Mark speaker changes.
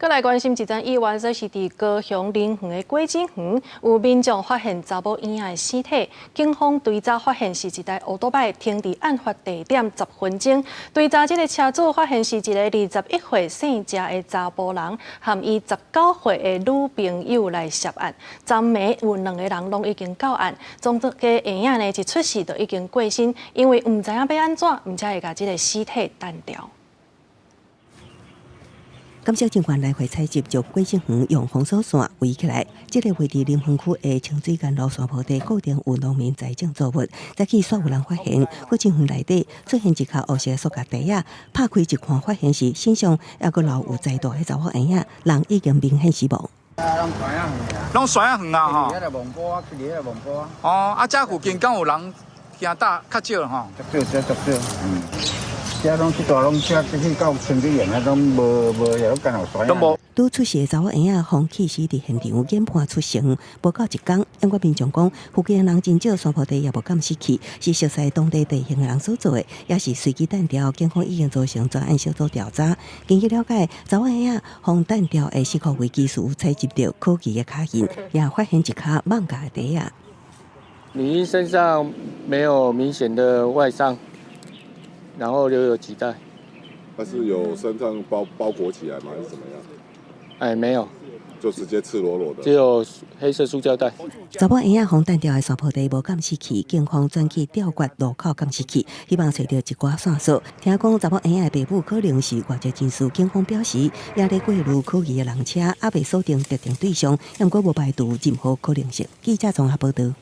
Speaker 1: 閣來關心一則意外，這是佇高雄林園的果子園，有民眾發現查某嬰仔的屍體。警方追查發現是一台歐多擺停佇案發地點10分鐘。追查這个車主發現是一个21歲姓謝的查埔人，和伊19歲的女朋友來涉案。昨暝有兩个人攏已經到案，總之個嬰仔呢一出世就已經過身，因為毋知影欲按怎，才會共這个屍體擲掉。
Speaker 2: 監視警員來回採集，將果子園用封鎖線圍起來。這个位佇林園區的清水岩路山坡地，固定有農民栽種作物。早起煞有人發現果子園內底出現一跤烏色塑膠袋仔，拍開一看，發現是身上猶閣留有臍帶的查某嬰仔，人已經明顯死亡。
Speaker 3: 攏山仔遠啊吼！哦，啊，這附近敢有人行搭較少吼？
Speaker 4: 較少，較少，嗯。這攏去大攏車去到清水岩，啊，攏無無，也攏干有山。
Speaker 3: 攏無。
Speaker 2: 拄出世的查某嬰仔，予棄屍佇現場研判出生，無夠一工。不過民眾講，附近的人真少，山坡地也無監視器，是熟悉當地地形的人所做的，抑是隨機擲掉。警方已經組成專案小組調查。根據了解，查某嬰仔予擲掉的死亡危機時採集著可疑的跤印，也發現一跤蠓咬的蹄仔。
Speaker 5: 女嬰身上沒有明顯的外傷。然後留有臍帶。
Speaker 6: 他是有身上包裹起來嗎？還是怎麼樣？
Speaker 5: 哎，沒有，
Speaker 6: 就直接赤裸裸的。
Speaker 5: 只有黑色塑膠袋。
Speaker 2: 查某嬰仔予擲掉的山坡地無監視器，警方轉去調閱路口監視器，希望揣著一寡線索。聽講查某嬰仔的爸母可能是外籍人士，警方表示也咧過濾可疑的人車，猶未鎖定特定對象，毋過無排除任何可能性。記者綜合報道。